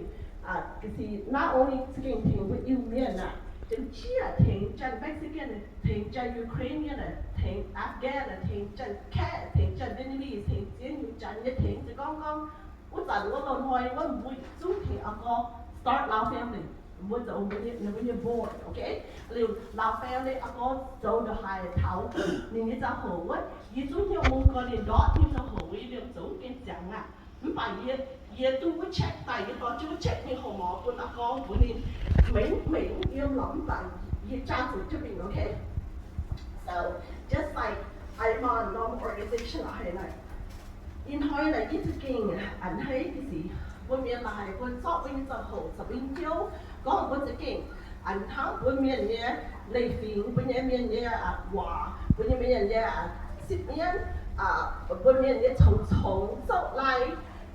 Ga'sie not only za'gengh tengx mbuo Iu-Mienh aqv, janx-jieqv tengx, janx-Mexican tengx, janx-Ukrainian tengx, Afghan tengx, janx-Kaeqv tengx, janx-Vietnamese tengx, ziex nyungc janx nyei tengx, se gorngv gorngv wuov zanc wuov loz-hnoi wuov mbuo zungv tengx aqv gorngv start Lao family. Mbuo zoux mbuo nyei, mbuo nyei board, okay? Liuz Lao family aqv gorngv zoux ndongc haaix taux ninh nyei ziangh hoc wuov, yie zungv hnyouv mungh gorngv ninh ndortv nyei ziangh hoc wuov, yie liemh zoux gengh ziangx aqv. Mv baac yie, yie duqv wuov check daaih, yie dorh jienv wuov check nyei hoc mor bun aqv gorngv mbuox ninh, mengh mengh yiem lorqc, mv baac yie jaa zuqc jienv mingh, okay? So just like Iman norm organization la'haaix naaic, ih hnoi naaic yie za'gengh a'hneiv ga'sie mbuo mienh la'haaix mbuo zorqv mbuo nyei ziangh hoc caux mbuo nyei hnyouv gorngv mbuo za'gengh a'hneiv hnangv mbuo mienh nyei leiz-fingx, mbuo nyei mienh nyei waac, mbuo nyei mienh nyei sipv mienv, mbuo mienh nyei congx-congx zouv lai,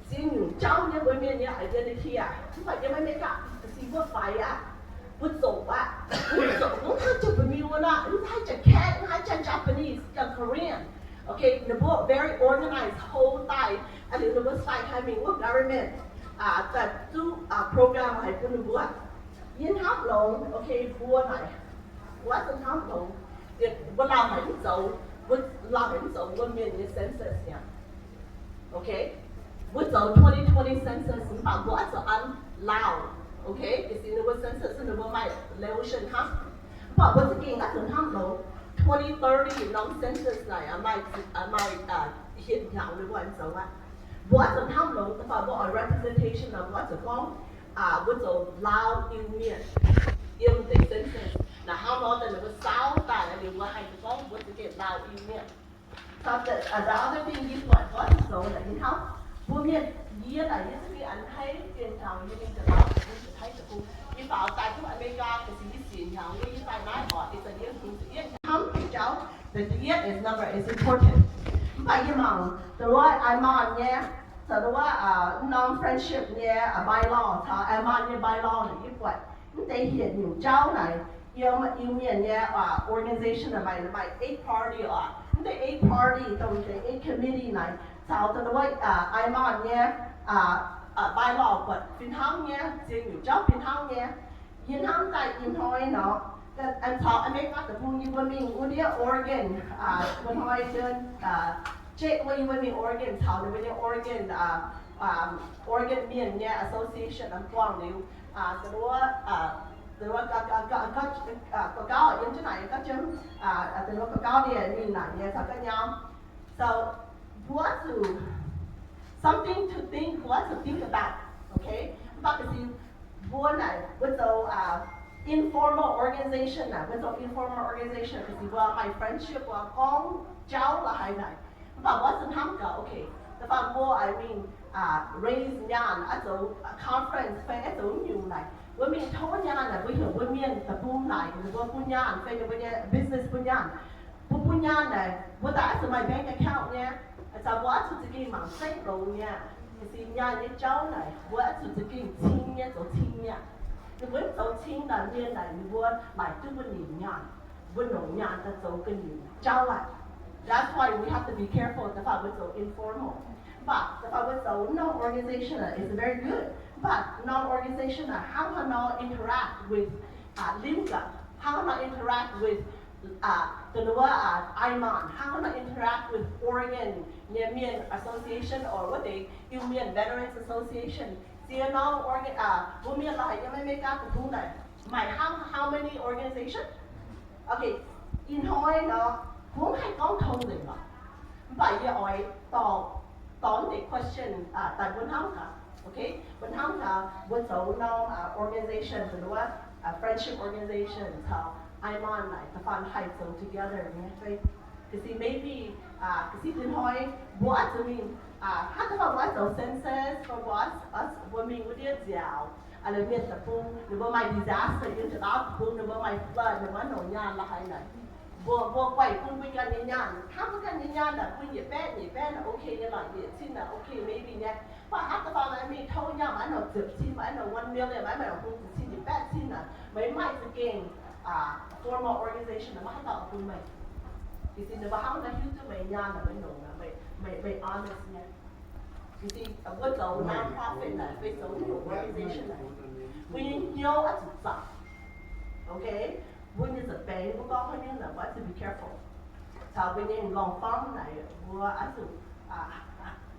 ziex nyungc jauv nyei mbuo mienh nyei identity aqv. Mv baac yiem America ga'sie mbuo faix aqv, mbuo zoqc aqv, mbuo zoqc mv haih Japanese wuov naaic, mv haih Japan, mv haih Japanese, Korean. Okay, ninh mbuo very organized, hold daaih, liuz ninh mbuo sai haic mingh wuov government daaih duqv program haic bun ninh mbuo. Yie hnamv longx, okay, mbuo naaic, mbuo zuqc hnamv longx, mbuo Laauh haic mv zoux, mbuo Laauh haic mv zoux wuom mienh nyei census aqv. Okay, mbuo zoux twenty twenty census mv baac mbuo oix zoux an Laauh. Okay, ga'sie ninh mbuo census ninh mbuo maaih revolution hnangv. Mv baac mbuo za'gengh oix zuqc hnamv longx, twenty thirty norm census naaic maaih, maaih hietc hnyangx ninh mbuo oix zoux aqv. Mbuo oix zuqc hnamv longx, da'faanh mbuo oix representation nor mbuo oix zuqc gorngv mbuo zoux Laauh Iu-Mienh yiem deix census naaic hnangv nor daaih ninh mbuo saauv daaih liuz mbuo haih gorngv mbuo za'gengh Laauh Iu-Mienh. But the other thing yie buatc gorngv zoux naaic yie hnamv mbuo mienh, yie naaic yie za'gengh a'hneiv zinh ndaangc yie mingh da'lauh, yie mingh da'haiv deic-bung, yie faaux daaih duqv America ga'sie yie siec hnyangx wuov yie daaih naaiv orqc, is a yie hungx za'yietv hnamv jauv, the yie is number is important. Mv baac yie mangc dongh wuov Iman nyei, caux dongh wuov norm friendship nyei bylaw caux Iman nyei bylaw naaic yie buatc mv deix hietc nyungc jauv naaic yiem Iu-Mienh nyei organization maaih, maaih eight party oc. Mv deix eight party dongh deix eight committee naaic caux dongh wuov Iman nyei bylaw buatc fih hnangv nyei, ziex nyungc jauv fih hnangv nyei. Yie hnamv daaih ih hnoi nor, caux America deic-bung yie mbuo mingh wuov ndiev Oregon, wuov hnoi ndien, jeiv wuov yie mbuo mingh Oregon caux ninh mbuo nyei Oregon, Oregon mienh nyei association buangh liuz, dongh wuov, dongh wuov gauh gauh yiem jienv naaic gauh jiem, dongh wuov gauh gauh ndie mingh naaic nyei caux ga'nyaam. So mbuo zuqc something to think, mbuo zuqc think about, okay? Mv baac ga'sie mbuo naaic mbuo zoux informal organization naaic, mbuo zoux informal organization ga'sie mbuo maaih friendship, mbuo gorngv jauv la'haaix naaic. Mv baac mbuo zuqc hnamv gaax, okay, da'faanh mbuo, I mean, raise nyaanh, oix zoux conference fai oix zoux nyungc naaic, mbuo mingh tov nyaanh naaic, mbuo heuc mbuo mienh deic-bung naaic, ninh mbuo bun nyaanh fai ninh mbuo nyei business bun nyaanh. Mbuo bun nyaanh naaic, mbuo daaih oix zuqc maaih bank account nyei. Ih zanc mbuo oix zuqc za'gengh mangc zeiv longx nyei. Ga'sie nyaanh nyei jauv naaic, mbuo oix zuqc za'gengh cing nyei, zoux cing nyei. Ninh mbuo mv zoux cing naaic, mienh naaic ninh mbuo laaic duqv mbuo nyungc nyaanh, mbuo nyungc nyaanh daaih zoux ga'nyiec jauv aqv. That's why we have to be careful da'faanh mbuo zoux informal. Mv baac da'faanh mbuo zoux norm organization is very good. Mv baac norm organization hnangv haaix nor interact with limc, hnangv haaix nor interact with dongh wuov Iman, hnangv haaix nor interact with Oregon nyei mienh association or wuov deix Iu Mienh Veterans Association. Ziex norm organ, mbuo mienh la'haic yiem America deic-bung naaic maaih hnangv how many organization? Okay, ih hnoi nor kungx haih gorngv tong nzengc lorqc. Mv baac yie oix dorh, dorh deix question daaih mbuo hnamv gaax. Okay, mbuo hnamv gaax mbuo zoux norm organization, dongh wuov friendship organization caux Iman naaic da'faanh haih zoux together nyei fai? Ga'sie maybe, ah, ga'sie dinh hnoi mbuo oix zuqc mingh, ah, hnangv da'faanh mbuo oix zoux census, fai mbuo oix, oix, mbuo mingh wuov ndiev nziaauc, ah, liuz mienh deic-bung, ninh mbuo maaih disaster yiem nziaauc deic-bung, ninh mbuo maaih flood, ninh mbuo oix nongc nyaanh la'haaix naaic. Mbuo, mbuo guaih bun mbuo ganh nyei nyaanh, hnangv mbuo ganh nyei nyaanh naaic, bun yietc baeqv, yietc baeqv naaic okay nyei lorqc, yietc cin naaic okay maybe nyei. Mv baac hnangv da'faanh meih mingh tov nyaanh, maiv nongc ziepc cin, maiv nongc one million, maiv nongc hungh ziepc cin, yietc baeqv cin naaic, meih maaih za'gengh, ah, formal organization naaic maiv haih dauh bun meih. Ga'sie ninh mbuo hnangv naaic hiuv duqv meih nyaanh naaic, meih nongc naaic, meih, meih, meih honest nyei. Ga'sie wuov zoux non-profit naaic, fai zoux nyungc organization naaic, mbuo nyei hnyouv oix zuqc zaangc. Okay? Mbuo nyei za'benx mbuo gorngv haaix nyungc naaic, mbuo oix zuqc be careful. Caux mbuo nyei m'nqorngv famv naaic, mbuo oix zuqc, ah,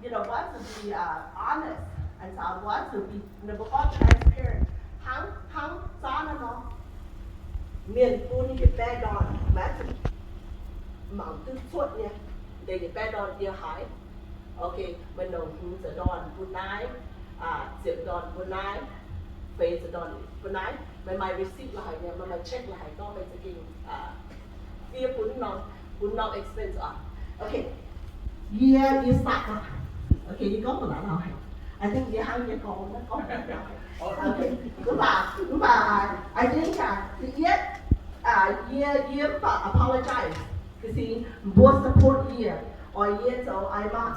you know, mbuo oix zuqc be, ah, honest. And caux mbuo oix zuqc be, ninh mbuo gorngv transparent. Hnangv, hnangv zaanv naaiv nor, mienh bun yietc baeqv ndorn, maiv zuqc mangc duqv cuotv nyei, deix yietc baeqv ndorn yiem haaix. Okay, meih nongc hungh ziepc ndorn bun naaiv, ah, ziepc ndorn bun naaiv, feix ziepc ndorn bun naaiv. Meih maaih receipt la'haic nyei, meih maaih check la'haic gorngv meih za'gengh, ah, fiev bun norm, bun norm expense oc. Okay. Yie, yie saqc aqv. Okay, yie gorngv da'naaiv lauh haic. I think yie hnangv yie gorngv, gorngv da'naaiv lauh haic. Okay. Mv baac, mv baac, I think, ah, yie, ah, yie, yie mv baac apologize. Ga'sie mbuo support yie, oix yie zoux Iman.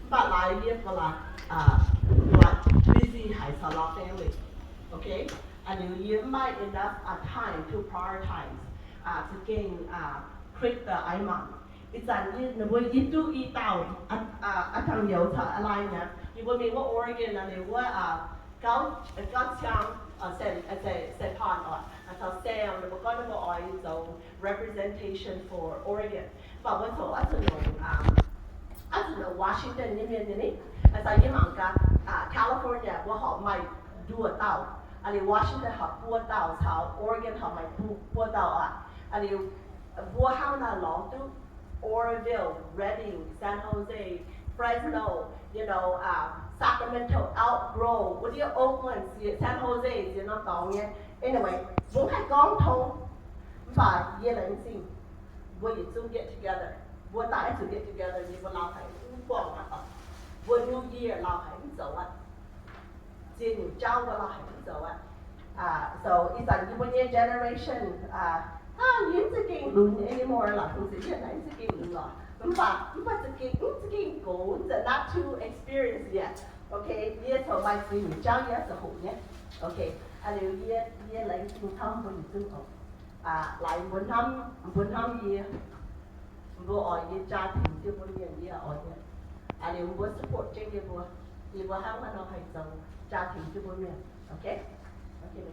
Mv baac laaix yie ga'laaix, ah, ga'laaix busy haic caux la'family. Okay? A'liuz yie mv maaih enough, ah, time to prioritize, ah, za'gengh, ah, create the Iman. Ih zanc yie, ninh mbuo yie duqv i dauh, ah, ah, a'dangh youz caux a'laaix nyei. Yie mbuo mingh wuov Oregon, a'liuz wuov, ah, gauv, gauv ciang, ah, Saint, ah, Saint, Saint Paul oc, ah, caux Sam, ninh mbuo gorngv ninh mbuo oix zoux representation for Oregon. Mv baac mbuo zoux oix zuqc longc, ah, oix zuqc longc Washington nyei mienh nyei ni. Ih zanc yie mangc gaax, ah, California mbuo horpc maaih nduoh dauh, a'liuz Washington horpc buo dauh caux Oregon horpc maaih buo, buo dauh aqv. A'liuz mbuo hnangv naaiv lorz duqv Oroville, Redding, San Jose, Fresno, you know, ah, Sacramento, Elk Grove, wuov ndiev Oakland, San Jose, ziex norm dorngx nyei. Anyway, mbuo haih gorngv tong, mv baac yie laengz zingh mbuo yietc zungv get together. Mbuo daaih oix zuqc get together nyei, mbuo lauh haic mv buangh aqv. Mbuo New Year lauh haic mv zoux aqv. Ziex nyungc jauv mbuo lauh haic mv zoux aqv. Ah, so ih zanc yie mbuo nyei generation, ah, ah, yie mv za'gengh lunx anymore lorqc, hungh za'yietv naaic mv za'gengh lunx lorqc. Mv baac, mv baac za'gengh, mv za'gengh gox, mv za'gengh not too experienced yet. Okay, yie zoux maaih ziex nyungc jauv yie oix zuqc hoqc nyei. Okay, a'liuz yie, yie laengz zingh camv mbuo yietc zungv oc. Ah, laaix mbuo hnamv, mbuo hnamv yie, mbuo oix yie jaa tengx jienv mbuo mienh, yie oix nyei. A'liuz mbuo support jienv yie mbuo, yie mbuo hnangv haaix nor haih zoux jaa tengx jienv mbuo mienh. Okay? Okay,